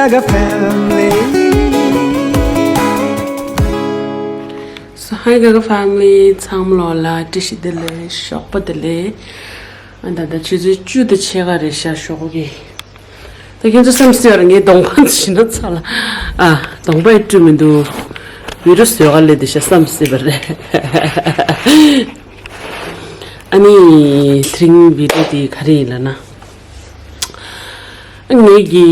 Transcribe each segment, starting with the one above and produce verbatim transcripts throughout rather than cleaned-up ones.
Gaga family. So, hi Gaga family, ཚང་མ་ལོ་ལ་བཀྲ་ཤིས་བདེ་ལེགས། ཞོགས་པ་བདེ་ལེགས། ཨ་ད་ད་ཆུ་ཚོད་བཅུ་དང་ཕྱེད་ཀ་རེད་ཤག་ཞོགས་པ་གི། ད་ཁྱེད་ཚོ་བསམ་སྲིད་པ་རེད། ངའི་གདོང་པ་ཞི་ན་ཚ་ལ། ཨ་གདོང་པ་ཡི་བཀྲུས་མི་འདུག་བི་རུ་ཟོས་ག་ལས་དེ་ཤ་བསམ་སྲིད་པ་རེད། ཨ་ནི་དེ་རིང་བི་ཌི་ཡོ་དེ་ག་རེ་ཡིན་ལབ་ན། ངེད་ཀྱི་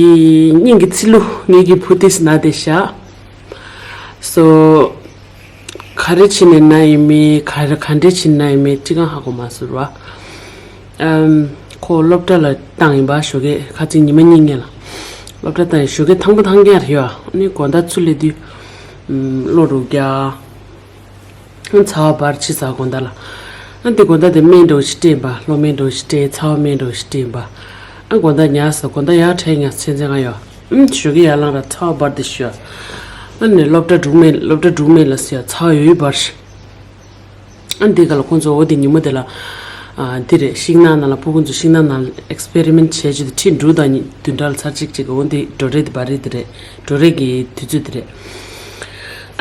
སྙིང་གི་ཚིལ་ལུ་ངེད་ཀྱི་བུ་དེས་ན་དེ་ཤ། སོ། ག་རེ་བྱས་ནས་ན་ཡིན་མིན། ག་རེ་ག་འདྲས་བྱས་ན་ཡིན་མིན་ཅི་གང་ཧ་གོ་མ་སོང་བ། ཨམ། ཁོ་སློབ་གྲྭ་ལ་བཏང་ཡིན་པ་ཞོགས་ཀས་ཁ་ཚིག་ཉི་མ་གཉིས་ངེས་ལ། སློབ་གྲྭ་བཏང་ཡིན་ཞོགས་ཀས་ཐང་པོ་ཐང་རྒྱ་རེད་ཡོད། ཨ་ནི་དགོང་དག་ཚུར་སླེབས་དུས། ཨམ། གློ་རུ་རྒྱག་ཚ་བ་འབར་ཕྱི་ཚ་དགོང་དག་ལ། ཨ་འདི་དགོང་དག་དེ་སྨན་འདྲ་བོ་ཞིག་སྤྲད་པ། གློ་སྨན་འདྲ་བོ་ཞིག་སྤྲད། ཚ་བ་སྨན་འདྲ་བོ་ཞིག་སྤྲད་པ། ཨ་དགོང་དག་ཉལ་སོང་། དགོང་དག་ཡར་འཕྲད་ཉལ་ཚན་ཚན་ང་ཡོད། ཨ་ཞོགས་ཀས་ཡར་ལངས་ར་ཚ་བ་འབར་དེ་ཤོད། ཨ་ནི་སློབ་གྲྭ་འགྲོ་མེད་སློབ་གྲྭ་འགྲོ་མེད་ལ་ཟེར་ཚ་བ་ཡོད་འབར། ཨ་འདི་ག་ལ་ཁོང་ཚོ་འོ་དེ་ཉིན་མོ་དེ་ལ། ཨ་འདི་རེད། ཤིང་ནགས་ནང་ལ་སྤུ་གུ་ཚོ་ཤིང་ནགས་ནང་ལ་ཨེག་སི་པེ་རི་མེན་ཊི་བྱས་རྗེས་དེ་ཁྲི་འབྲུ་དང་བདུན་ཕྲག་ལ་ཚར་གཅིག་གཅིག་གི་འོ་འདི་འགྲོ་རེས་དེ་འབར་རེས་དེ་རེད། འགྲོ་རེས་ཀྱི་དུས་ཚོད་དེ་རེད།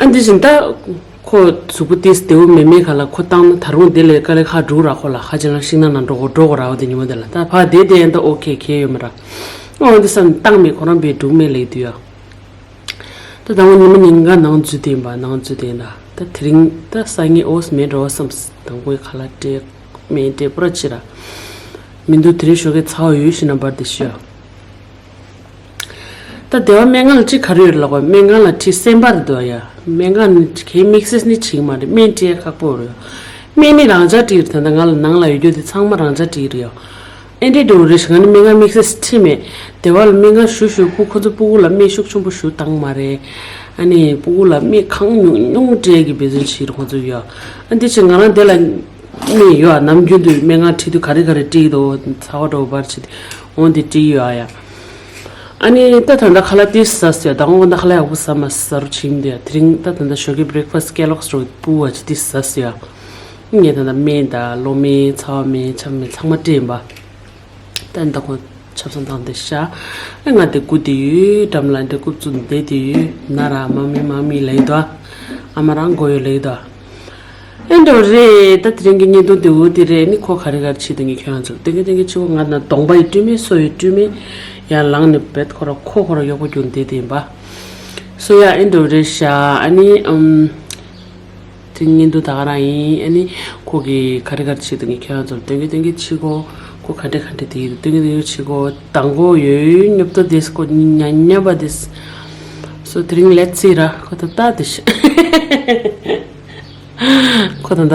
ཨ་འདི་བཞིན་ད། ཁོ་གཟུགས་པོ་ཏིས་བདེ་བོ་མེད་མེད་ག་ལ་ཁོ་བཏང་ན་ད་རུང་དེ་ལས་དཀའ་ལས་ཁག་འགྲོ་ར། ཁོ་ལ་ཁ་ཅིག་ལ་ཤིང་ནགས་ནང་འགྲོ་གོ་འགྲོ་གོ་ར། འོ་དེ་ཉིན་མོ་དེ་ལ་ད་ཕ་དེ་དེ་ཡན་ད་ཨོ་ཁེ་ཁེ་ཡོད་མ་ར། འོ་འདི་བསམ་བཏང་མེད་ཁོ་རང་བས་འགྲུག་མེད་ལེགས་དུས་ཡ། ད་དང་པོ་ཉི་མ་ཉིན་གང་ནང་འཛུལ་དེ་ཡིན་པ་ནང་འཛུལ་དེ་ཡིན་ད། ད་དེ་རིང་ད་སང་ཉིན་ཨོས་མེད་འགྲོ་བསམ། དང་པོའི་ཁ་ལག་སྤྲད་མེད་སྤྲད་པོ་ར་ཕྱི་ར། མི་འདུག་དེ་རིང་ཞོགས་ཀས་ཚ་བ་ཡོད་ཤི་ན་འབར་དེ་ཤི་ཡ། ད་སྡེ་བ་སྨན་ཁང་ལ་ཅི་ག་རེ་ཡོད་ལབ་གོ། སྨན་ཁང་ལ་ཁྲིད་སེམས་པ་རེད་འདུག་ཡ། སྨན་ཁང་ནི་གའི་དམིགས་བསལ་ནི་བྱེད་ཀྱི་མ་རེད། སྨན་སྤྲད་ཁག་པོ་རེད། སྨན་ནི་རང་འཇགས་སྤྲད་རེད། ད་ལྟ་ང་ལ་ནང་ལ་ཡོད་རྒྱུ་དེ་ཚང་མ་རང་འཇགས་སྤྲད་རེད་ཡ། ཨེ་འདྲས་འགྲོ་རེད་ཞིག་ང་ནི་སྨན་ཁང་དམིགས་བསལ་ཁྲིད་མེད། སྡེ་བ་ལ་སྨན་ཁང་ཞུ་ཞུ་སྤུ་ཁོ་ཚོ་སྤུ་གུ་ལ་སྨན་ཤུགས་ཆེན་པོ་ཞུ་བཏང་མ་རེད། ཨ་ནི་སྤུ་གུ་ལ་སྨན་གང་ཉུང་ཉུང་སྤྲད་ཀྱི་འབད་བརྩོན་བྱེད་རེད་ཁོ་ཚོ་ཡ། ཨ་འདི་ཕྱིར་ང་རང་དེ་ལ། ནི་ཡོད་ཨ། ནམ་རྒྱུན་དུ་སྨན་ཁང་ཁྲིད་དུས་ག་རེ་ག་རེ་སྤྲད་འདུག་ཚ་བ་འགྲོ་བར་བྱེད་དེ་འོང་དེ་སྤྲད་ཡོད་ཨ་ཡ། ཨ་ནི་ད་ད་ལྟ་ཁ་ལག་ཏིས་ཟ་ཟེར་ད་འོང་ད་ཁ་ལག་ཡག་པོ་ཟ་མ་ཟ་རུ་ཕྱིན་དེ་དེ་རིང་ད་ད་ལྟ་ཞོགས་ཀའི་བྷི་རེག་ཕ་སི་ཀེ་ལོག་སི་རུ་སྤུ་བ་ཅི་ཏིས་ཟ་ཟེར་ཡ། ངས་ད་ལྟ་སྨན་ད་གློ་སྨན་ཚ་བ་སྨན་ཆབ་སྨན་ཚང་མ་སྤྲད་ཡིན་པ། ད་ད་ཁོ་ཆབ་གསང་བཏང་དེ་ཤ། ཨ་ང་དེ་སྒུག་དེ་ཡོད། འགྲམ་ལ་འདྲེ་རྐུབ་བཙུགས་བསྡད་དེ་ཡོད། ན་ར་མ་མི་མ་མི་ལེ་དོ། ཨ་མ་རང་མགོ་ཡོད་ལེ་དོ། ཨེ་འདྲ་རེད། ད་དེ་རིང་གི་བརྙན་ཐུང་དེ་འུ་དེ་རེད། ནི་ཁོ་ག་རེ་ག་རེ་བྱེད་དུ་ངས་ཁྱོད་རང་ཚོར་སྟོན་གི་སྟོན་གི་ཆེ་བོ་ང་ན་གདོང་པ་ཡི་སྤྲུལ་མེད་སོ་ཡི་སྤྲུལ་མེད་ཡར་ལངས་ནས་བེད་ཁོ་ར་ཁོ་ཁོ་ར་གཡོག་པོ་རྒྱུག་བསྡད་དེ་ཡིན་པ། སོ་ཡ་ཨེ་འདྲ་རེད་ཤ། ཨ་ནི་ཨམ། དེ་བརྙན་ཐུང་ད་ག་རང་ཡིན། ཨ་ནི་ཁོ་གི་ག་རེ་ག་རེ་བྱེད་དུ་ངས་ཁྱེད་རང་ཚོར་སྟོན་གི་སྟོན་གི་ཕྱི་གོ། ཁོ་ག་འདྲ་ག་འདྲ་དེ་ཡིན་སྟོན་གི་སྟོན་གི་ཕྱི་གོ། དང་གོ་ཡོད་ཡོད་ཉོབ་ཏོ་དེས་ཁོ་ཉ་ཉ་པ་དེས། སོ་དེ་རིང་ལེ་ཚི་ར་ཁོ་ད་ལྟ་དེ་ཤི། ཁོ་ད་ལྟ་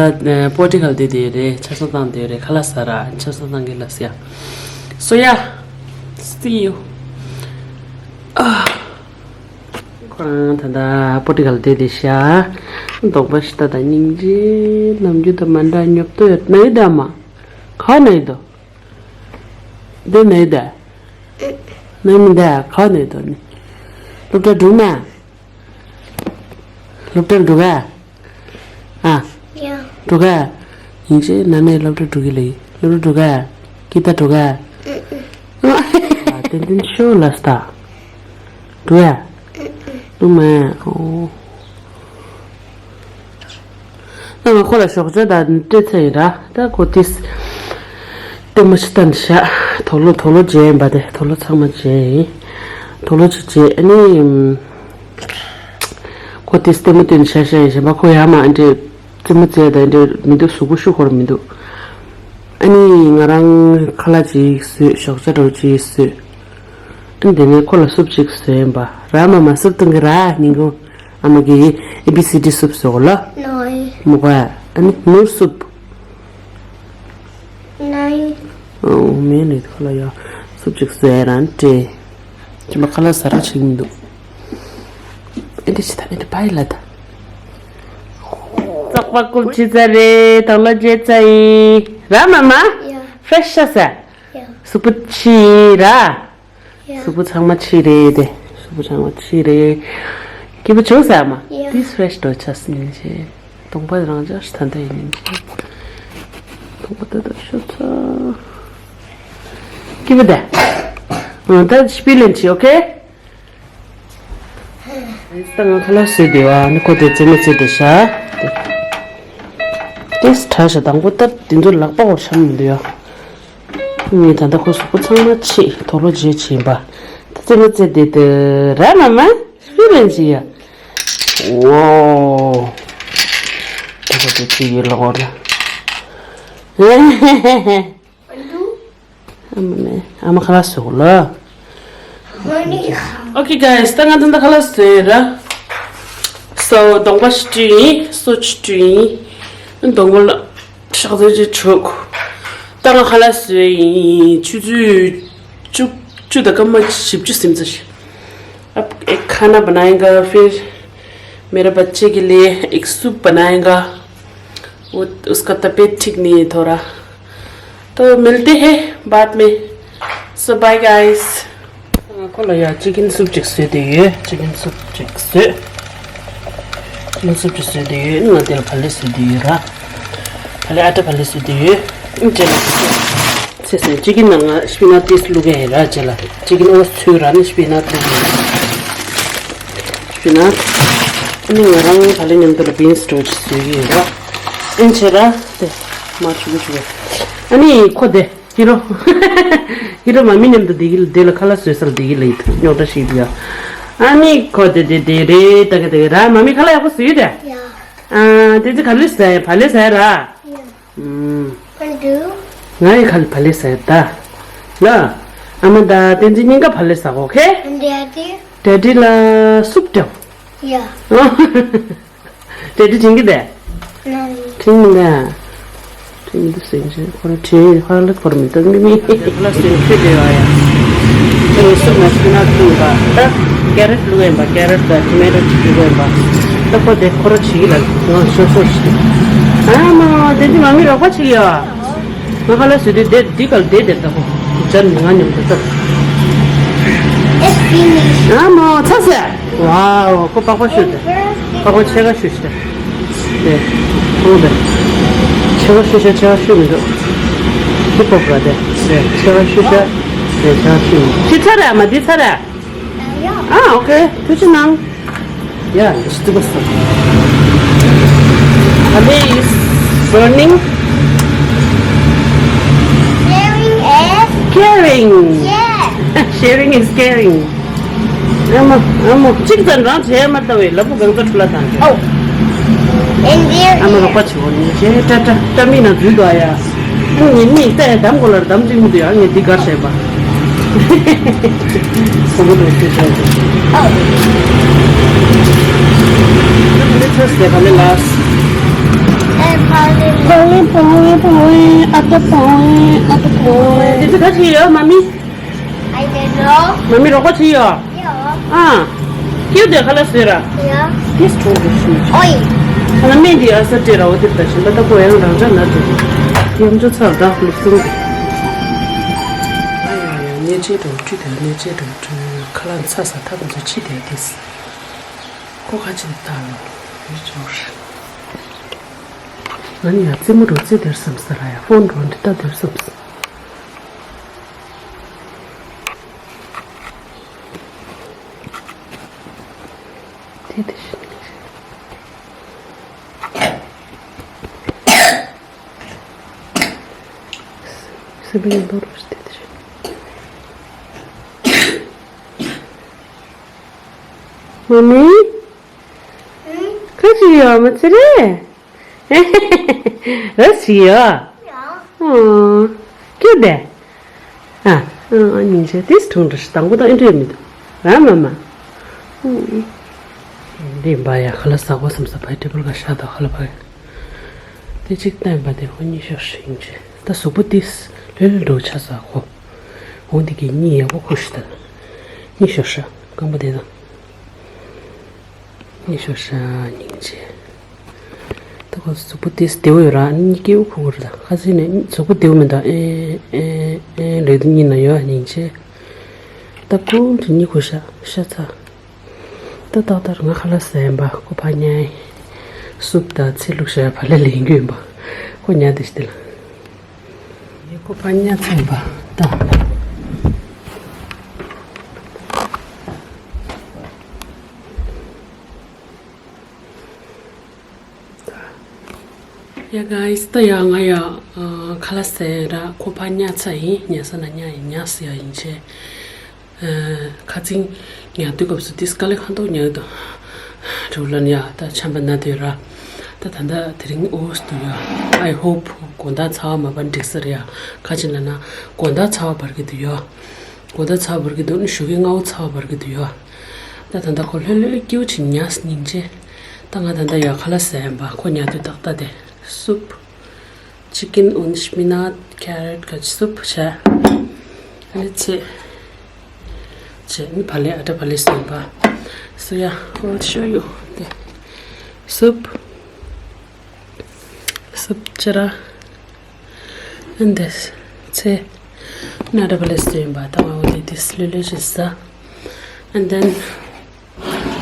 པོ་ཊི་གལ་དེ་དེ་རེད། ཆབ་གསང་བཏང་དེ་རེད། ཁ་ལག་ཟ་ར་ཆབ་གསང་བཏང་གི་ལ་སི་ཡ། སོ་ཡ། See you. ཁོ་རང་ད་ལྟ་པོ་ཊི་གལ་བསྡད་དེ་ཤ། གདོང་པ་ཤི་ད་ད་སྙིང་རྗེ། ནམ་རྒྱུན་དང་མ་འདྲ་ཉོབ་ཏོ་ཡོད། ན་ཡི་ད་མ། ག་ན་ཡི་དོ། འདི་ན་ཡི་ད། ན་མི་ད་ག་ན་ཡི་དོ་ནི། སློབ་གྲྭ་འགྲོ་ན། སློབ་གྲྭར་འགྲོ་ག་ཨ། ཡ། འགྲོ་ག་ཡིན་ཅེ་ན་ནའི་སློབ་གྲྭ་འགྲོ་གི་ལེ། སློབ་གྲྭ་འགྲོ་ག་ཀི་ད་འགྲོ་ག་ཨ། ཏན་ཏན་ཤོ་ལ་སྟ། འགྲོ་ཡ། འགྲོ་མ། ཨོ། ད་ང་ཁོ་ལ་ཞོགས་ཇ་དང་སྤྲད་ཚར་ཡིན་ར། ད་ཁོ་ཏིས། ལྟད་མོ་ཞིག་ལྟ་ནི་ཤ། དོག་ལོ་དོག་ལོ་བརྗེ་ཡིན་པ་དེ་དོག་ལོ་ཚང་མ་བརྗེ་ཡིན། དོག་ལོ་ཅིག་བརྗེ་ཨ་ནི། ཁོ་ཏིས་ལྟད་མོ་སྟོན་ཤ་ཤ་ཡིན་ཞེས་པ་ཁོ་ཡ་མ་ཨ་འདྲེ། རྩེད་མོ་རྩེ་དང་འདྲེ་མི་འདུག་གཟུགས་པོ་ཤུགས་ཁོར་མི་འདུག་ཨ་ནི་ང་རང་ཁ་ལག་ཅིག་བཟོས། ཞོགས་ཇ་འདྲ་བོ་ཅིག་བཟོས། ཨ་ནི་དེ་ནས་ཁོ་ལ་སུབ་ཅིག་བཟོས་ཡིན་པ། ར་མ་མ་སུབ་བཏང་གི་ར་ཉིན་གུང་། ཨ་མ་གིས་ཨེ་བི་སི་ཌི་སུབ་བཟོ་གོ་ལ། ནའི། མོ་ག་ཨ་ནི་ནོར་སུབ། ནའི། ཨོ་མེ་ནི་ཁོ་ལ་ཡ་སུབ་ཅིག་བཟོས་རང་སྤྲད། ཅི་མ་ཁ་ལག་ཟ་ར་ཆིག་མི་འདུག་ཨེ་འདི་ཅི་ད་ཨེ་འདི་པའི་ལ་ད། ཙག་པ་ཀུལ་ཆི་ཙ་རེ་དང་ལ་ཇེ་ཙ་ཡི་ར་མ་མ། ཡ། ཕྲེ་ཤ་ས། ཡ། སུ་པུ་ཆི་ར། ཡ། སུ་པུ་ཚང་མ་ཆི་རེད་དེ། སུ་པུ་ཚང་མ་ཆི་རེད། སྐྱིད་པོ་བྱུང་ས་མ། ཡ། ཏིས་ཕྲེ་ཤ་འགྲོ་ཆ་སྙིང་རྗེ། གདོང་པ་རང་འཇགས་ཤི་ད་ལྟ་ཡིན། གདོང་པ་ད་ལྟ་ཤོ་ཚ། སྐྱིད་པོ་དེ། ཨ་ད་སྤི་ལེན་ཆི་ཨོ་ཁེ། ད་ང་ཁ་ལག་བཟོས་བསྡད་ཡོད། ཨ་ནི་ཁོ་དེ་རྩེད་མོ་རྩེ་བསྡད་ཤག་དེ་དྲག་ཤག་དང་པོ་ད་དེ་ཚོ་ལག་པ་འོར་ཤག་མི་འདུག་ཡ། ངས་ད་ལྟ་ཁོ་གཟུགས་པོ་ཚང་མ་ཕྱིས་དུག་ལོག་བརྗེས་བྱས་པ། ད་རྩེད་མོ་རྩེ་བསྡད་འདུག་ར་མ་མ། སྤི་རན་ཅི་ཡ། འོ། ད་ཁོ་དེ་ཅི་ཡོད་ལ་འོར་ན། ཨ་མ་ནི་ཨ་མ་ཁ་ལག་བཟོ་གོ་ལ། Okay guys, ད་ང་ད་ལྟ་ཁ་ལག་བཟོས་ར། So གདོང་པ་ཞིག་བཀྲུས་ཡིན། སོ་ཅིག་བཀྲུས་ཡིན། གདོང་པ་ལ་ཕྱག་རྫས་ཅིག་བྱུག་ད་ང་ཁ་ལག་བཟོས་ཡིན། ཆུ་ཚོད་བཅུ་བཅུ་དང་སྐར་མ་བཞི་བཅུ་ཟིན་ཚར་ཤག अब एक खाना बनाएगा, फिर मेरा बच्चे के लिए एक सूप बनाएगा। वो, उसका तबीयत ठीक नहीं है थोड़ा। तो मिलते हैं बाद में। So bye guys. ཁོ་ལ་ཡ་ཅི་ཀེན་སུབ་ཅིག་བཟོས་ཏེ་ཡོད། ཅི་ཀེན་སུབ་ཅིག་བཟོས། ཅི་ཀེན་སུབ་ཅིག་བཟོས་ཏེ་ཡོད། ང་དེ་ལ་བག་ལེབ་བཟོས་ཏེ་ཡོད་ར། བག་ལེབ་ཨ་ཏྲ་བག་ལེབ་བཟོས་ཏེ་ཡོད། ཨིན་ཅེ་ལ་ཚེ་སེ་ཅི་ཀེན་ནང་ང་སྤི་ནག་ཏིས་བླུག་གི་ཡིན་ར། ཅེ་ལ་ཅི་ཀེན་ཨོ་ཚུ་ར་ནི་སྤི་ནག་བླུག་གི་ཡིན། སྤི་ནག་ཨ་ནི་ང་རང་བག་ལེབ་མཉམ་དུ་ལ་བིན་སི་ཏོ་ཅིག་བཟོས་ཀྱི་ཡོད་ར། ཨིན་ཅེ་ར་དེ་མ་ཆུ་གི་ཆུ་གི་ཨ་ནི་ཁོ་དེ། ཧི་རོ། ཧི་རོ་མ་མི་མཉམ་དུ་བསྡད་ཀྱི་ལ། དེ་ལ་ཁ་ལག་བཟོས་ས་ལ་བསྡད་ཀྱི་ལ། ཡིད་རྙོག་དྲ་ཞིག་འདུག་ཡ། ཨ་ནི་ཁོ་དེ་དེ་དེ་རེད། ད་ག་དེ་ག་ར་མ་མི་ཁ་ལག་ཡག་པོ་བཟོས་ཡོད་དེ། ཡ། ཨ་དེ་ཚོ་ག་ལེ་ཟ་ཡ། བག་ལེབ་ཟ་ཡ་ར། ཡ། ཨུམ། ང་ཡི་ཁ་ལ་བག་ལེབ་ཟ་ཡ་ད། ལ། ཨ་མ་ད་དེ་ཚོ་སྙིང་ག་བག་ལེབ་ཟ་གོ་ཁེ། ཌེ་ཌི། ཌེ་ཌི་ལ་སུབ་སྟེར། ཡ། ཨ། དེ་དེ་བྱིན་གྱི་དེ། ལ་ལ། བྱིན་མི་འདུག་བྱིན་མི་འདུག་ཟེར་གྱི་ཁོ་རང་བྱིན་ཧ་ལ་ཁོ་རང་མི་འདུག་མི་མི། ཁ་ལག་ཟིན་ཁྱོད་དེ་བ་ཡ། ཁྱོད་ནི་སུབ་ན་སུབ་ན་བཏུང་བ་ད། ཀེ་རེཊ་བླུགས་ཡིན་པ། ཀེ་རེཊ་དང་ཊོ་མེ་ཊོ་ཅིག་བླུགས་ཡིན་པ། ད་ཁོ་དེ་ཁོ་རང་བྱིན་གྱི་ལ་ང་ཤོར་ཤོར་ཞིག་ཨ་མ་དེ་འདི་མ་མི་རོགས་པ་བྱེད་ཀྱི་ཡ། ང་ཁ་ལག་ཟོས་དུས་དེ་འདི་ག་ལ་བསྡད་བསྡད་ད་ཁོ། ཅན་ང་མཉམ་དུ་ལྟ། It's finished. ཨ་མ་ཚ་ཟེར། ཝའོ། ཁོ་པགས་པ་བཤུས་ཏེ། པགས་པ་ཕྱེད་ཀ་བཤུས་ཏེ། དེ། ཁོང་དེ། ཕྱེད་ཀ་བཤུས་ཤག་ཕྱེད་ཀ་བཤུས་མི་འདུག་ཁྱི་པོ་པ་དེ། དེ་ཕྱེད་ཀ་བཤུས་ཤག་དེ་ཕྱེད་ཀ་བཤུས་མི་འདུག་ཁྱི་ཚར་རེད། ཨ་མ་འདི་ཚར་རེད། ཨ་ཨོ་ཁེ། ཐུགས་རྗེ་གནང་། Yeah, it's too much. Are they is burning? Sharing is caring. Yeah. Sharing is caring. ཨ་མ། ཨ་མ། གཅིག་ཙམ་རང་བྱས་མ་ལྟ་བས་ལབ་བུ་གང་ཙམ་འཁྲུལ་ལ་དང་། Oh. And there ཨ་མ་རོགས་པ་བྱེད་འོ་ནི་བྱས་ཏྲ་ཏྲ་ཏྲ་མིག་ནང་འཛུལ་འདུག་ཨ་ཡ། ཨ་ངས་མིག་བལྟས་གདམ་དགོས་ལ་གདམ་བཅུག་མི་འདུག་ཨ་ངས་འདི་གར་བྱས་པ། སོ་མ་རོགས་བྱེད་བྱས། Oh. Let us say hello last. ཨ་ཕ་ལེ་ཕ་ལེ་ཕ་ལེ་ཨ་ཏ་ཕ་ལེ་ཨ་ཏ་ཕ་ལེ། འདི་ཚོ་ག་ཚོད་ཡོད་མ་མི། I don't know. མ་མི་རོགས་པ་བྱེད་ཡོད། ཡོད། ཨ། ཁྱེད་དེ་ཁ་ལག་ཟོས་ར། ཡོད། དེ་སུ་འགྲོ་ཤི། ཨོའི། ཁ་ལག་སྨན་འདི་ཨ་ས་སྤྲད་ར། འོ་དེ་ད་ཞིམ་པ་ད་ཁོ་ཡང་རང་འཇགས་ན་དེ། ཡམ་ཅོ་ཚར་ད་ལུག་སྲིན་དེ། ཨ་ཡ་ཡ་གནས་ཆེན་འགྲོ་བཀྲུས་དེ་གནས་ཆེན་འགྲོ་བཀྲུས་ཁ་ལག་ཚ་ས་ཐག་ཚོ་ཕྱི་དེ་དེ། ཁོ་ཁ་ཆེ་ད་ལོ་ཡོད་ཅོར། ང་ནི་ཡ་རྩེད་མོ་འགྲོ་རྩེད་དེར་བསམ་ས་ར་ཡ་ཧྥོན་འགྲོ་འདི་ལྟ་དེར་བསམ་ས། དེ་དེ་བཞིན་སེམས་པའི་འདོར་བ་དེ་དེ་བཞིན། མ་མི། ཁ་ཅིག་ཡོད་མ་ཚེ་རེད། ར་ཞིག་ཡོད། ཨོ། ཁྱོད་དེ། ཨ། ཨ་སྙིང་རྗེ་དེ་གྲུང་འདྲ་ཞིག་དང་པོ་དང་ཨེ་འདྲ་མི་འདུག་ཨ་མ་མ། འདི་འབའ་ཡ་ཁ་ལག་ཟ་གོ་བསམ་ས་ཕའི་ཊེ་བལ་ག་ཤ་དང་ཁ་ལག་ཕའི། དེ་གཅིག་བསྟན་པ་དེ་ཧོ་གཉིད་ཤོར་ཞིག་སྙིང་རྗེ། ད་གཟུགས་པོ་དེ་ལྷོད་ལྷོད་འགྲོ་ཆ་ས་གོ། འོ་འདི་གི་གཉིད་ཡག་པོ་ཁུག་ཤི་ད། གཉིད་ཤོར་ཤ་རྐང་པ་དེ་དང་། གཉིད་ཤོར་ཤ་སྙིང་རྗེ། ད་ཁོ་གཟུགས་པོ་དེ་བདེ་བོ་ཡོད་ར། གཉིད་སྐྱིད་པོ་ཁུག་གི་རེད། ད་ཁ་སང་ནས་གཟུགས་པོ་བདེ་བོ་མེད་ད། ཨེ་ཨེ་ཨེ་ལས་དུ་གཉིད་ན་ཡོད་སྙིང་རྗེ། ད་ཀུན་དུ་གཉིད་ཁུག་ཤ་ཤ་ཚ། ད་ཏག་ཏག་ང་ཁ་ལག་ཟ་ཡིན་པ་ཁོ་ཕ་ཉལ་ཡིན། སུབ་ད་ཚེ་ལུག་ཤ་ཕ་ལེ་ལེན་རྒྱུ་ཡིན་པ་ཁོ་ཉལ་དེ་ཤི་དེ་ལ། ཡེ་ཁོ་ཕ་ཉལ་ཚན་པ་ད། Hey guys, ད་ཡང་ང་ཡང་ཨ་ཁ་ལག་ཟས་ར་ཁོ་ཕར་ཉལ་ཚར་ཡིན། ཉལ་ས་ན་ཉལ་ཡིན། ཉལ་ས་ཡ་ཡིན་ཆེ། ཨ་ཁ་ཚིང་ཉལ་དུས་སྐབས་སུ་ཏིས་དཀའ་ལས་ཁ་ཐོག་ཉལ་ཡོད་དོ། གྲུ་ལ་ཡ་ད་ཆམ་པ་ན་དུས་ར། ད་ད་ད་དེ་རིང་ཨོ་སི་དུ་ཡ། I hope དགོང་དག་ཚ་བ་མ་བར་འགྲིག་ས་རེད་ཡ། ཁ་ཅིག་ལ་ན་དགོང་དག་ཚ་བ་བར་གི་དུ་ཡ། དགོང་དག་ཚ་བ་བར་གི་དུ་ནི་ཞོགས་ཀས་སྔ་པོ་ཚ་བ་བར་གི་དུ་ཡ། ད་ད་ད་ཁོ་ལྷོད་ལྷོད་སྐྱིད་པོ་ཅིག་ཉལ་སྙིང་རྗེ། ད་ང་ད་ད་ཡ་ཁ་ལག་ཟས་ཡིན་པ། ཁོ་ཉལ་དུས་ཏག་ཏག་དེ་སུབ། Chicken und Spinat Carrot Soup བྱས། ཨ་ནི་ཚེ། བྱས་ནི་བ་ལེ་ཨ་ཏྲ་བ་ལེ་སོན་པ། So yeah, I'll show you the soup. Soup ཅེ་ར། And this ཚེ། ནི་ཨ་ཏྲ་བ་ལེ་སོན་པ། ད་ང་འོ་དེ་དེ་སི་ལེ་ལེ་ཞིག་ཟ། And then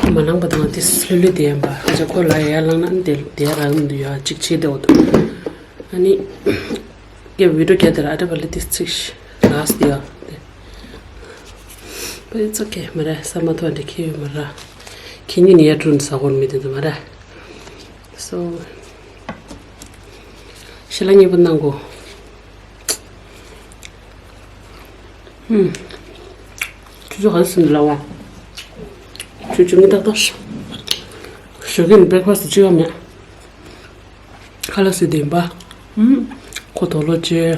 མ་ནང་པ་དང་དེ་སི་ལྷོད་ལྷོད་དེ་ཡིན་པ། ཁ་ཅིག་ཁོ་ལ་ཡར་ལངས་ན་དེ་དེ་རག་གི་མི་འདུག་ཡ། གཅིག་བྱེད་དེ་འོ་འདུག་ཨ་ནི་ཀྱེ་བི་ཌིའོ་རྒྱག་དེ་ར་ཨ་ཏྲ་བ་ལེ་དེ་ཚིག་ལགས་དེ་ཡ་དེ། But it's okay མ་རེད། ས་མ་ཐོ་འདྲ་ཁེ་ཡོད་མ་ར། ཁེ་ཉིན་ཡར་དྲུང་ས་གོར་མི་དེ་འདུག་མ་ར། So ཤ་ལ་ཉེ་པོ་གནང་གོ། ཧུམ། ཆུ་ཆུ་ག་ཚོད་ཟིན་ལ་བ། ཆུ་ཆུ་མི་ཏག་ཏག་ཞོགས་ཀས་ནི་བྷེ་རེག་ཕ་སི་ཅི་ཡང་མེད། ཁ་ལག་ཟས་དེ་ཡིན་པ། ཧུམ། ཁོ་དོ་ལོ་ཅེ།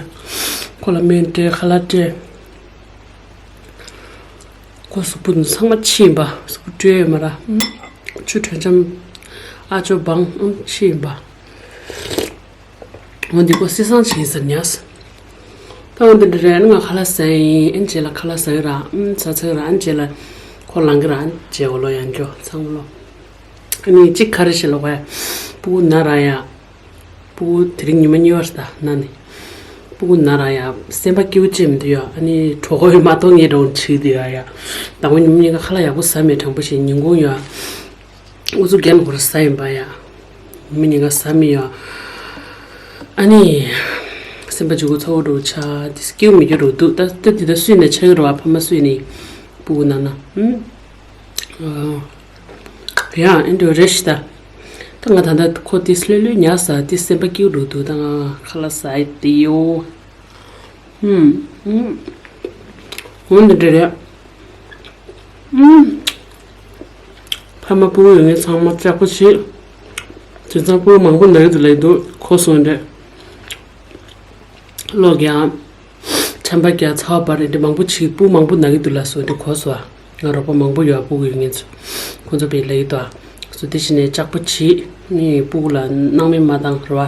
ཁོ་ལ་སྨན་སྤྲད། ཁ་ལག་སྤྲད། ཁོ་གཟུགས་པོ་ཚང་མ་ཕྱི་ཡིན་པ། གཟུགས་པོ་སྤྲོད་ཡོད་མ་ར། ཧུམ། ཆུ་དྲོད་འཇམ། ཨ་ཅོ་བང་། ཧུམ། ཕྱི་ཡིན་པ། འོ་འདི་ཁོ་སི་སང་ཆེ་ཟེར་ཉག་ཟེར། ད་འོ་འདི་འདྲ་རེད། ང་ཁ་ལག་ཟ་ཡིན། ཨན་རྗེས་ལ་ཁ་ལག་ཟ་གི་ར། ཨམ་ཟ་ཚ་གི་ར། ཨན་རྗེས་ལ་ཁོ་ལང་གི་ར། ཨན་རྗེས་འོ་ལོ་ཡང་འགྱོ་ཚང་མ་ལོ། ཨ་ནི་གཅིག་ག་རེ་ཞིག་ལོ་ག་ཡ། སྤུ་གུ་ན་ར་ཡ། སྤུ་གུ་དེ་རིང་ཉི་མ་གཉིས་པ་རེད་ད་ན་ནི། སྤུ་གུ་ན་ར་ཡ། སེམས་པ་སྐྱིད་པོ་ཅིག་མི་འདུག་ཡ། ཨ་ནི་གྲོད་ཁོག་ཡོད་མ་གཏོགས་ངས་འགྲོ་འཆི་འདུག་ཡ་ཡ། དང་པོ་ཉི་མ་གཉིས་ཀ་ཁ་ལག་ཡག་པོ་ཟ་མེད། དྲང་པོ་བཤད་ཉིན་གུང་ཡ། འུ་ཚོ་རྒན་ཧོར་ཟ་ཡིན་པ་ཡ། མི་ཉིན་ག་ཟ་མི་ཡ། ཨ་ནི། སེམས་པ་འཇུ་གུ་ཚ་བོ་འགྲོ་ཆ་དེ་སྐྱིད་མི་རྒྱུ་འགྲོ་འདུག་ད་ལྟ་དེ་ད་སུས་ནས་ཆགས་ཀྱི་རོ། ཨ་ཕ་མ་སུས་ནས་སྤུ་གུ་ན་ན། ཨུམ། ཨ། ཡ་ཨེ་འགྲོ་རེ་ཞིག་ད། ད་ང་ད་ད་ཁོ་དེ་ལྷོད་ལྷོད་ཉལ་ས་དེ་སེམས་པ་སྐྱིད་འགྲོ་འདུག་ད་ང་ཁ་ལག་ཟ་ཡི་དེ་ཡོ། ཨུམ། ཨུམ། འོ་འདི་འདྲ་རེད། ཨུམ། ཕ་མ་སྤུ་གུ་ཡོད་མཁན་ཚང་མ་ལྕགས་པོ་བྱེད། དེང་སང་སྤུ་གུ་མང་པོ་ན་གི་འདུག་ལབ་འདུག་གོ་སོང་རེད། གློག་རྒྱག་མཆན་པ་རྒྱག་ཚ་བ་བར་རེད། མང་པོ་བྱེད། སྤུ་གུ་མང་པོ་ན་གི་འདུག་ལབ་སོང་རེད། གོ་སོང་ཨ། ང་རོགས་པ་མང་པོ་ཡོད་ཨ། སྤུ་གུ་ཡོད་མཁན་ཚོ། ཁོང་ཚོ་བས་ལབ་ཀྱི་འདུག་ཨ། སོ་དེ་བཞིན་ནས་ལྕགས་པོ་བྱེད། ནི་སྤུ་གུ་ལ་སྣང་མེད་མ་བཏང་རེད་བ།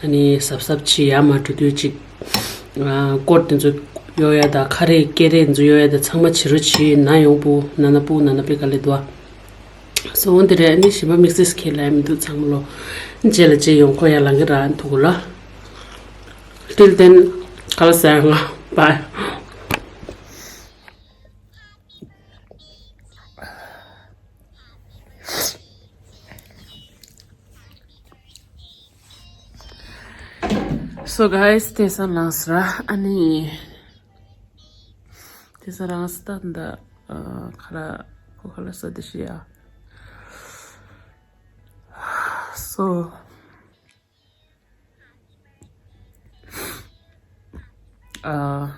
ཨ་ནི་གཟབ་གཟབ་བྱེད། ཡར་མར་འགྲོ་དུས་ཅིག་ཨ། སྐོར་དེ་ཚོ་གཡོག་ཡ་དང་། ཁ་རས་སྐེ་རས་དེ་ཚོ་གཡོག་ཡ་དང་། ཚང་མ་བྱེད་རོགས་བྱེད། ན་ཡོང་སྤུ་གུ་ན་ན། སྤུ་གུ་ན་ན་དཔེ་དཀའ་ལས་འདུག་ཨ། སོ་འོ་འདི་རེད། ཨ་ནི་ཞིམ་པ་དམིགས་བསལ་ཁྱེད་ལ་ཡ་མི་འདུག་ཚང་མ་ལོ། རྗེས་ལ་རྗེས་ཡོང་ཁོ་ཡ་ལང་གི་ར་ཐུག་གོ་ལ། Till then ཁ་ལག་ཟ་ཡ་ང་བྷའི། So guys དེང་སང་ལངས་སོང་ར། ཨ་ནི་དེང་སང་ལངས་སོང་ད། ཨ། ཁ་ལག་ཁོ་ཁ་ལག་ཟ་དེ་ཤི་ཡ། So ཨ།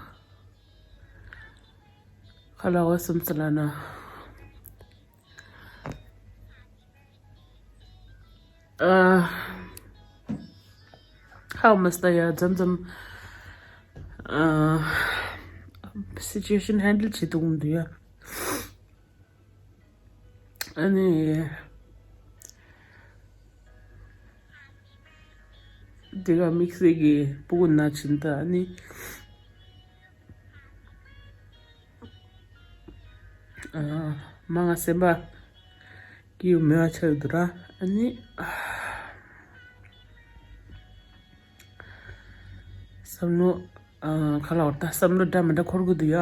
ཁ་ལག་འོ་སོམ་ཙི་ལ་ན། ཨ། ཧའོ་མ་སྟ་ཡ་འཛམ་འཛམ། ཨ། སི་ཅུ་ཨེ་ཤན་ཧན་ཌལ་བྱེད་ཐུབ་མི་འདུག་ཡ། ཨ་ནི། འདི་ག་དམིགས་བསལ་གྱི་སྤུ་གུ་ན་བྱིན་ད་ཨ་ནི། ཨ། མ་ང་སེམས་པ་སྐྱིད་མེད་པ་ཆགས་འདུག་ར། ཨ་ནི། བསམ་བློ། ཨ། ག་ལ་བར་ད་བསམ་བློ་འདྲ་མི་འདྲ་འཁོར་གི་འདུག་ཡ།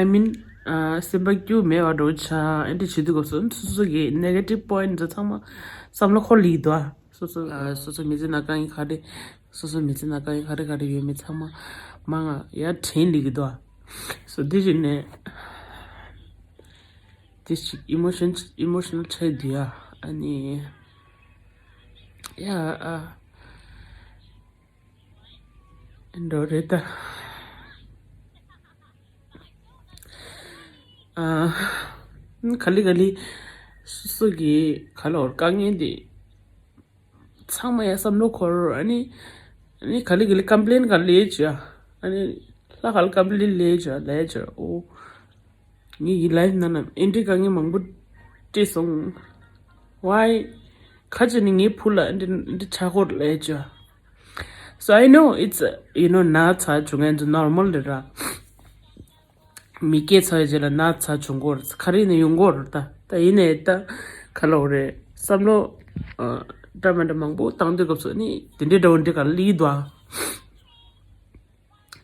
I mean ཨ། སེམས་པ་སྐྱིད་མེད་པ་འགྲོ་ཆ་ཨེ་འདྲ་བྱེད་དུས་སྐབས་སུ་སོ་སོ་གི་negative point ཚོ་ཚང་མ་བསམ་བློ་འཁོར་ལི་འདུག་ཨ། སོ་སོ་ཨ། སོ་སོ་མི་ཚེ་ནང་དཀའ་ངལ་ག་རེ། སོ་སོ་མི་ཚེ་ནང་དཀའ་ངལ་ག་རེ་ག་རེ་ཡོད་མེད་ཚང་མ་མ་ང་ཡར་དྲན་ལི་གི་འདུག་ཨ། སོ་དེ་བཞིན་ནས་དེ་ཞིག་emotion emotional ཆགས་འདུག་ཨ། ཨ་ནི། ཡ་ཨ། འགྲོ་རེད་ད། ཨ། ག་ལེ་ག་ལེ། སོ་སོ་གི་ག་ལོར་དཀའ་ངལ་འདི། ཚང་མ་ཡ་བསམ་བློ་འཁོར། ཨ་ནི། ཨ་ནི་ག་ལེ་ག་ལེ་ཀམ་པི་ལེན་ག་ལེ་བྱ། ཨ་ནི། ལྷ་ག་ལེ་ཀམ་པི་ལེན་ལེ་བྱ་ལེ་བྱ། ཨོ། ངེད་ཀྱི་ལའིབ་ནང་ན་ཨེ་འདྲའི་དཀའ་ངལ་མང་པོ་སྤྲད་སོང་། ཝའི། ཁ་ཅིག་ནི་ངའི་བུ་ལ་ཨེ་འདྲ་ཨེ་འདྲ་ཆགས་ཀྱི་ཡོད་ལབ་ཀྱི། So I know it's, you know, ན་ཚ་བྱུང་མཁན་ཚོ་ནོར་མལ་རེད་ར། མི་སྐྱེས་ཚར་བའི་རྗེས་ལ་ན་ཚ་བྱུང་གི་ཡོད་རེད། ག་རེ་ཡིན་ན་ཡོང་གི་ཡོད་རེད་ད། ད་ཡིན་ནའི་ད་ག་ལབ་དགོས་རེད། བསམ་བློ་ཨ་འདྲ་མི་འདྲ་མང་པོ་བཏང་དུས་སྐབས་སུ་ནི་དེ་འདྲའི་འདྲ་བོ་འདྲ་ག་ལེ་འདུག་ཨ།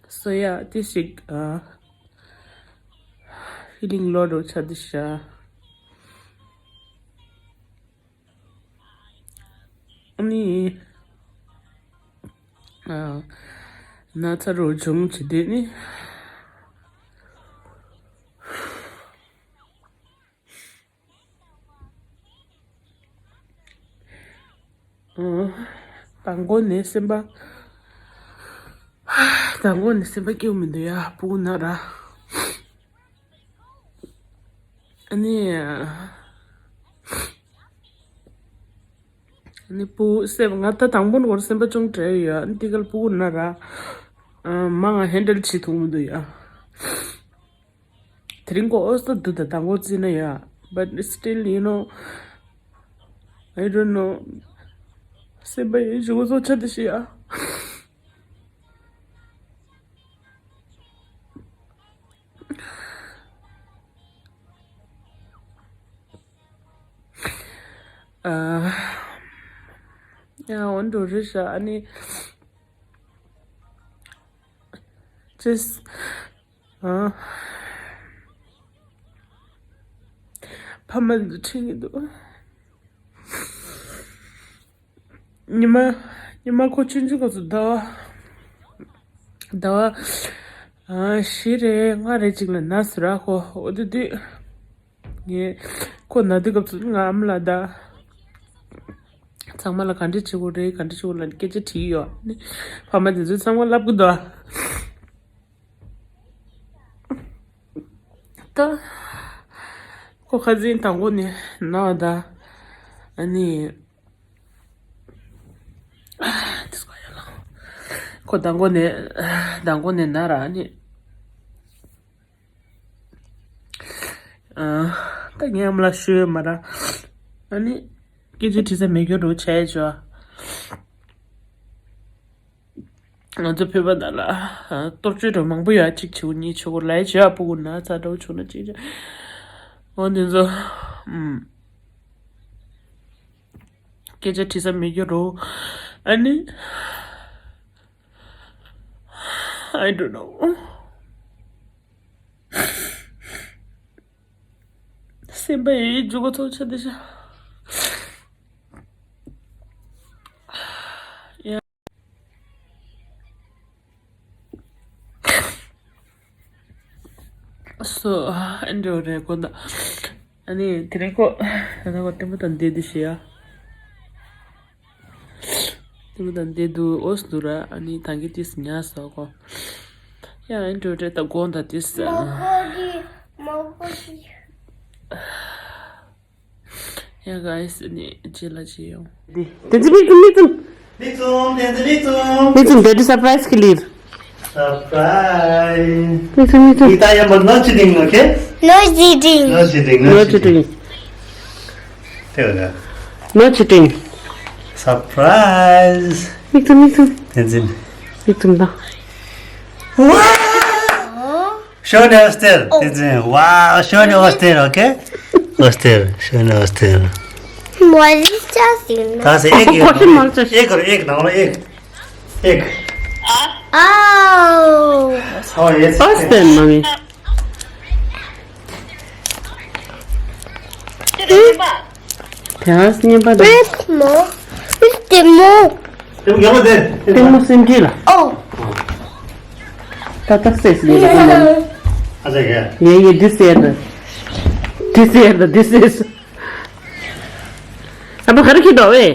So yeah, this is, uh, feeling low འདྲ་བོ་ཆགས་བསྡད་ཤག། ཨ་ནི། ཨ། ན་ཚ་འདྲ་བོ་བྱུང་བྱས་དེ་ནི། ཨ། དང་པོ་ནས་སེམས་པ། དང་པོ་ནས་སེམས་པ་སྐྱིད་པོ་མི་འདུག་ཡ། སྤུ་གུ་ན་ར། ཨ་ནི། ཨ་ནི་སྤུ་གུ་སེམས་ང་ད་དང་པོ་ནས་སེམས་པ་ཅུང་བྲལ་ཡོད་ཡ། ཨ་ནི་དེ་ག་ལ་སྤུ་གུ་ན་ར། ཨ། མ་ང་ཧེན་ཌལ་བྱེད་ཐུབ་མི་འདུག་ཡ། དེ་རིང་ཁོ་ཨོ་སི་ད་འདུག་ད་དང་པོ་བརྩིས་ན་ཡ། But still, you know, I don't know. སེམས་པ་ཡི་ཞུ་བ་བཟོ་ཆ་དེ་ཤི་ཡ། ཨ། ཡ་འོན་ཏེ་རེད་ཤག་ཨ་ནི། Just ཨ། ཕ་མ་འདི་འདྲ་ཁྲིད་ཀྱི་འདུག་ཉི་མ། ཉི་མ་ཁོ་ཆུང་ཆུང་སྐབས་སུ་ཟླ་བ། ཟླ་བ། ཨ། བཞི་རེ་ལྔ་རེ་ཅིག་ལ་ན་ཟེར་ར་ཁོ། འོ་དེ་དུས། ངས་ཁོ་ན་དུས་སྐབས་སུ་ང་ཨ་མ་ལགས་ད། ཚང་མ་ལ་ག་འདྲ་བྱེད་དགོས་རེད་ག་འདྲ་བྱེད་དགོས་ལབ་སྐད་ཆ་དྲིས་ཡོད། ཕ་མ་དེ་ཚོས་ཚང་མ་ལབ་གི་འདུག་ད། ཁོ་ཁ་སང་དང་པོ་ནས་ན་བ་ད། ཨ་ནི། ཁོ་དང་པོ་ནས། དང་པོ་ནས་ན་ར་ཨ་ནི། ཨ། ད་ངའི་ཨ་མ་ལགས་ཤི་ཡོད་མ་ར། ཨ་ནི། སྐད་ཆ་དྲི་ས་མེད་རྒྱུ་འདྲ་བོ་བྱས་བྱས། ང་ཚོ་བོད་པ་ནང་ལ། ཨ། གཏོར་སྐྱོན་འདྲ་བོ་མང་པོ་ཡོད། གཅིག་བྱེད་དགོས་གཉིས་བྱེད་དགོས་ལབ་བྱས། སྤུ་གུ་ན་ཚ་འདྲ་བོ་བྱུང་ན་གཅིག་བྱས། འོ་འདི་ཚོ། ཨམ། སྐད་ཆ་དྲི་ས་མེད་རྒྱུ་འདྲ་བོ། ཨ་ནི། I don't know. སེམས་པ་ཡི་འཇུག་གོ་ཚོགས་ཆ་དེ་ཤ། ཡ། སོ། ཨེ་འདྲ་རེད་གོ་ད། ཨ་ནི་དེ་རིང་ཁོ། ད་ནི་ཁོ་ལྟད་མོ་དང་བསྡད་དུས་ཤི་ཡ། ལྟད་མོ་དང་བསྡད་དུས་ཨོ་སི་འདུག་ར། ཨ་ནི་ད་གིན་ཏིས་ཉལ་སོང་ཁོ། ཡ་ཨེ་འདྲ་རེད་ད་དགོངས་དག་ཏིས། མོ་ཀོ་ཅི། མོ་ཀོ་ཅི། ཡ་ག་ཨེ་སི་ནི་རྗེས་ལ་རྗེས་ཡོང་། དེ་ཚོ་མིག་བཙུམ་མིག་བཙུམ། མིག་བཙུམ་དེ་ཚོ་མིག་བཙུམ། མིག་བཙུམ་དེ་ཚོ་སར་པ་རའི་སི་ཀི་ལིར། Surprise. མིག་བཙུམ་མིག་བཙུམ། ཡིག་ཐག་ཡམ་པ། No cheating, okay? No cheating. No cheating. No cheating. དེ་བ་ད། No cheating. Surprise. མིག་བཙུམ་མིག་བཙུམ། བསྟན་འཛིན། མིག་བཙུམ་དང་། Wow! Show me your stare. བསྟན་འཛིན། Wow, show me your stare, okay? Your stare, show me your stare. མོ་ལི་ཅག་ཟིན་ན། ད་སེ་ཨེག་ཡོད། ཁོ་ཁོ་ཤི་མ་ལ་ཅག་ཤི། ཨེག་རེད། ཨེག་ནང་ལ་ཨེག་ཨེག་ཨའོ། ཨོ་སྟེ་མ་མི། དེ་ང་སྙན་པ་དང་། མོ། དེ་མོ། དེ་མོ་ཡང་མ་དེ། དེ་མོ་སེམས་ཁྲལ་ལ། ཨོ། ད་ཏག་སེ་སི་ཡེ་ལ་ཁ་མ། ཨ་ཙི་གེ། ཡེ་ཡེ་this is the, this is the, this is. ཨ་ཕ་ག་རེ་ཁྱེར་འདུག་ཨེ།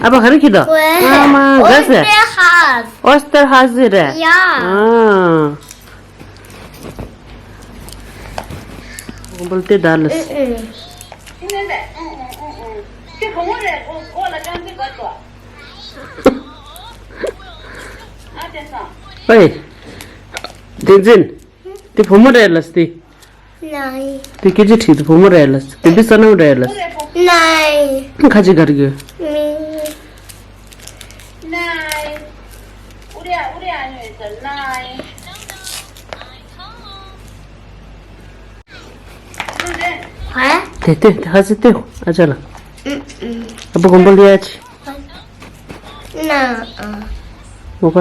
ཨ་ཕ་ག་རེ་ཁྱེར་འདུག་ཨ་མ་ག་ཟེ། Osterhase. Osterhase རེད། ཡ། ཨ། ཨུམ། ཨེ། བསྟན་འཛིན། དེ་བུ་མོ་རེད་ལ་སྟེ། ནའི། དེ་སྐད་ཆ་དྲིས་དེ་བུ་མོ་རེད་ལ། དེ་བི་ས་ནམ་རེད་ལ། ནའི། ཁ་ཅིག་ག་རེ་གི། མི། ནའི། ཨུ་རེ་ཨ་ཨུ་རེ་ཨ་ནུ་ཡོད་ས་ནའི། ཧ། དེ་དེ་དེ་ཧ་ཟེ་དེ་ཨ་ཅག་ལ། ཨ་ཕ་གོམ་པ་ལ་ཡ་ཆི། ན། མོ་ཀ་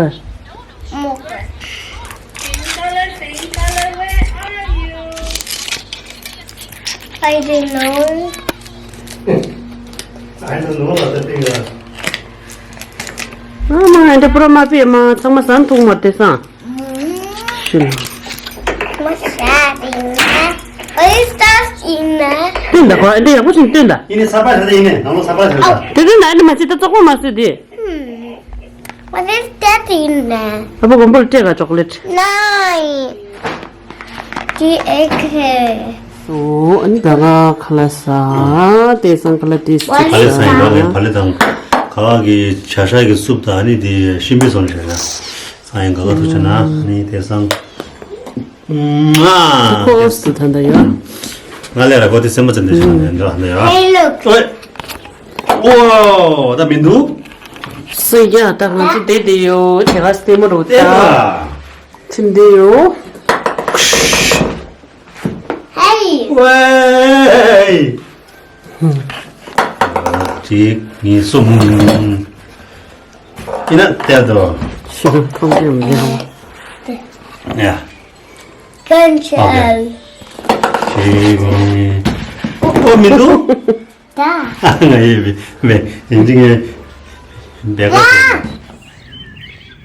མོ་ཀ I don't know. I don't know what the thing is. ཨ་མ་འདི་པུ་ར་མ་པི་མ་ཚང་མ་ཟན་ཐུང་མ་དེ་སང་། ཤི་ན། མ་ཤ་དེ་ན། ཨོ་ཡི་སི་ཊར་ཡིན་ན། སྟོན་ད་ཁོ་འདི་ཡག་པོ་ཞིག་སྟོན་ད། ཡིན་ནི་ས་པ་ད་ཡིན་ནི་ནང་ལོ་ས་པ་ད། དེ་དུས་ན་འདི་མ་ཤི་ད་བཙོག་པོ་མ་སོད་དེ། What is that in there? ཨ་ཕ་གོམ་པོ་ལ་སྤྲད་ག་ཅོག་ལེ་ཊི། Nine. T A K. ཨོ། ཨ་ནི་ད་ག་ཁ་ལག་ཟ། དེ་སང་ཁ་ལག་ཏེས་What is that? ཕ་ལེ་ཟ་ཡིན་པ་ལས་ཕ་ལེ་དང་ཁ་ལག་གི་བྱ་ཤ་གི་སུབ་དང་ཨ་ནི་དེ་ཤིང་པའི་སོང་བྱས་ན་ཨ་ཡིན་ག་ག་ཐུག་བྱས་ན་ཨ་ནི་དེ་སང་། ཁོ་སུ་ཐ་ད་ཡོད། ང་ལས་ར་གོ་དེ་སེམས་པ་ཙམ་དེ་བྱས་ན་ཡིན་འདྲ་ཧ་ན་ཡོད། Hey, look. ཨོ། ད་མི་འདུག་སུ་ཡ་ད་ང་ཚོ་བསྡད་དེ་ཡོད། དེ་ག་སྟེ་མོ་རུ་ད། ཁྱིམ་བསྡད་ཡོད། Hey. ཝེ། གཅིག་གཉིས། གསུམ། ཡིན་ན་དེ་དོ། ཤི་ཁང་གི་མི་ཡང་། ཡ། ཀན་ཆལ། ཨོ་ཁེ། གཅིག་གཉིས། ཨོ་མི་འདུག་ད། ང་ཡིན་པས་མེད་ཡིན་གཅིག་ངས་བེ་ག་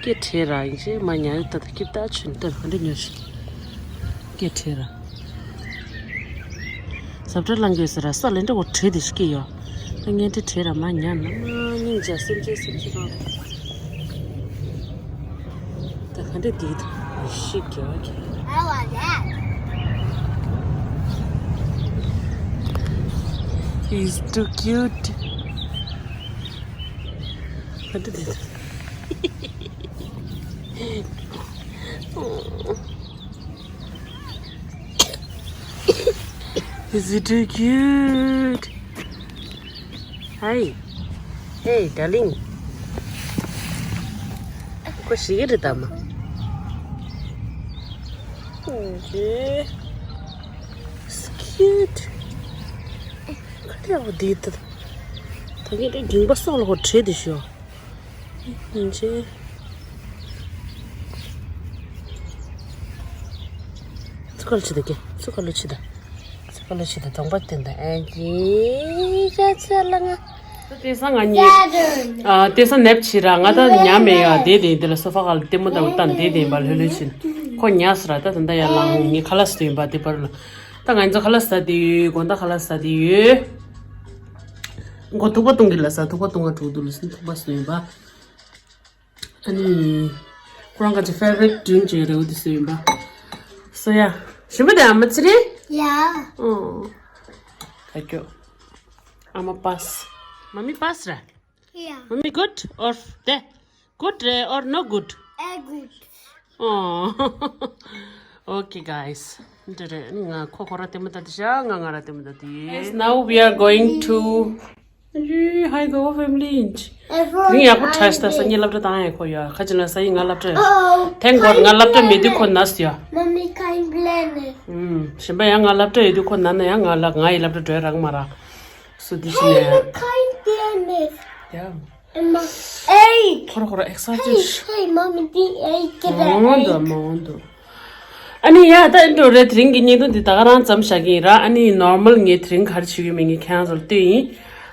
སྐད་ཁྲེལ་ར་ཡིན་ཞེས་མ་ཉལ་ད་ད་སྐྱིད་ད་ཆུན་ཏེར་ག་འདྲ་ཉོ་ཞིག་སྐད་ཁྲེལ་ར། ཟབ་གྲྭ་ལང་དགོས་ཟེར་ར་ས་ལེན་འདྲ་བོ་བྲེལ་དེ་ཤི་ཡོ། ད་ངས་འདྲ་བྲེལ་ར་མ་ཉལ་ན་མ་སྙིང་རྗེ་སེམས་ཅན་སེམས་ཅན་རང་། ད་ག་འདྲ་འདི་ད་ཤི་རྒྱག་གི། I want that. He's too cute. ག་འདྲ་འདི་ད། Is it too cute? Hi. Hey, darling. ཁོ་ཤི་གི་རེད་ད་མ། Okay. It's cute. ག་རེ་འོ་དེ་ད། ད་ངས་དེ་རྒྱུན་པ་སོགས་ལ་ཧོ་བྲེལ་དེ་ཤོ། ཡིན་ཅེ། ཚུ་ག་ལ་ཆི་ད་ཀེ། ཚུ་ག་ལ་ཆི་ད། ཚུ་ག་ལ་ཆི་ད་གདོང་པ་བསྟན་ད་ཨེ་ཀི། ཤ་ཚ་ལ་ང་། དེ་སང་ང་གཉིས། ཨ་དེ་སང་ནེབ་ཆི་ར་ང་ད་ཉ་མེ་ཡ་དེ་དེ་དེ་ལ་སོ་ཕ་ག་ལ་ལྟད་མོ་ལྟ་བུ་ད་དེ་དེ་བ་ལྷོད་ལྷོད་ཕྱིན། ཁོ་ཉ་སི་ར་ད་ད་ད་ཡ་ལང་ངི་ཁ་ལ་སི་དུ་ཡིན་པ་དེ་བར་ལ། ད་ང་ཚོ་ཁ་ལག་ཟ་དེ་ཡོད། དགོང་དག་ཁ་ལག་ཟ་དེ་ཡོད། མགོ་ཐུག་པ་གཏོང་གི་ལ་ཟ། ཐུག་པ་གཏོང་བ་དྲུག་དུ་ལ་སུན་ཐུག་པ་སུ་ཡིན་པ། ཨ་ནི། ཁོ་རང་ག་ཚོ་ཕེ་ཝ་རེ་ཊི་ཌིང་ཅིག་རེད་འོ་དེ་སུ་ཡིན་པ། སོ་ཡ། ཞིམ་པོ་དེ་ཨ་མ་ཚི་རེད། ཡ། ཨོ། ད་ཁྱོད། ཨ་མ་པཱ་སི། མ་མི་པཱ་སི་ར། Yeah. མ་མི་good or the good རེད་or no good? A good. Oh. Okay, guys. འདི་རེད། ང་ཁོ་ཁོ་ར་ལྟད་མོ་ལྟ་དེ་ཤ། ང་ང་ར་ལྟད་མོ་ལྟ་དེ། Yes, now we are going to. Hi, go family. དེ་རིང་ཡག་པོ་ཁྲ་ཤི་ད་ས་ངའི་སློབ་གྲྭ་དང་ཡ་ཁོ་ཡ་ཁ་ཅིག་ལ་ས་ཡི་ང་སློབ་གྲྭ། Thank God ང་སློབ་གྲྭ་མེད་དུས་ཁོ་ན་སི་ཡ། Mommy can't blame it. ཨུམ། གཞན་པ་ཡང་ང་སློབ་གྲྭ་ཡོད་དུས་ཁོ་ན་ན་ཡང་ང་ལ་ང་ཡི་སློབ་གྲྭ་འགྲོ་ཡ་རག་མ་རག་སུ་དེ་ཤི་ནས། Mommy can't blame it. Yeah. Emma. Hey. ཁོ་ར་ཁོ་ར་ཨེག་སའི་ཊེཌ། Hey, hey, mommy, the egg. མང་དུ་མང་དུ། ཨ་ནི་ཡ་ད་ཨེ་འགྲོ་རེད། དེ་རིང་གི་བརྙན་ཐུང་འདི་ད་ག་རང་ཙམ་བཞག་གི་ཡིན་ར། ཨ་ནི་ནོར་མལ་ངས་དེ་རིང་ག་རེ་བྱེད་ཀྱི་མིན་ངས་ཁྱེད་རང་ཚོ་ལ་སྟོན་ཡིན།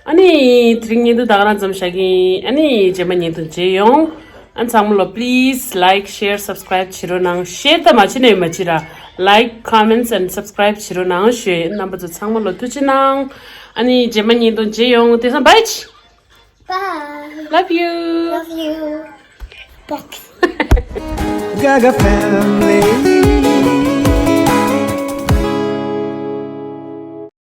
ཨ་ནི་དེ་རིང་བརྙན་ཐུང་ད་ག་རང་ཙམ་བཞག་གི་ཡིན། ཨ་ནི་རྗེས་མ་བརྙན་ཐུང་མཇལ་ཡོང་། ཨ་ཚང་མ་ལོ་please like share subscribe བྱེད་རོགས་གནང་། ཤེར་ད་མ་བྱེད་ནས་མ་བྱེད་ར། Like, comments and subscribe བྱེད་རོགས་གནང་ཞུ། རྣམ་པ་ཚོ་ཚང་མ་ལོ་ཐུགས་རྗེ་གནང་། ཨ་ནི་རྗེས་མ་བརྙན་ཐུང་མཇལ་ཡོང་། དེང་སང་bye. Bye. Love you. Love you. Box. Gaga family.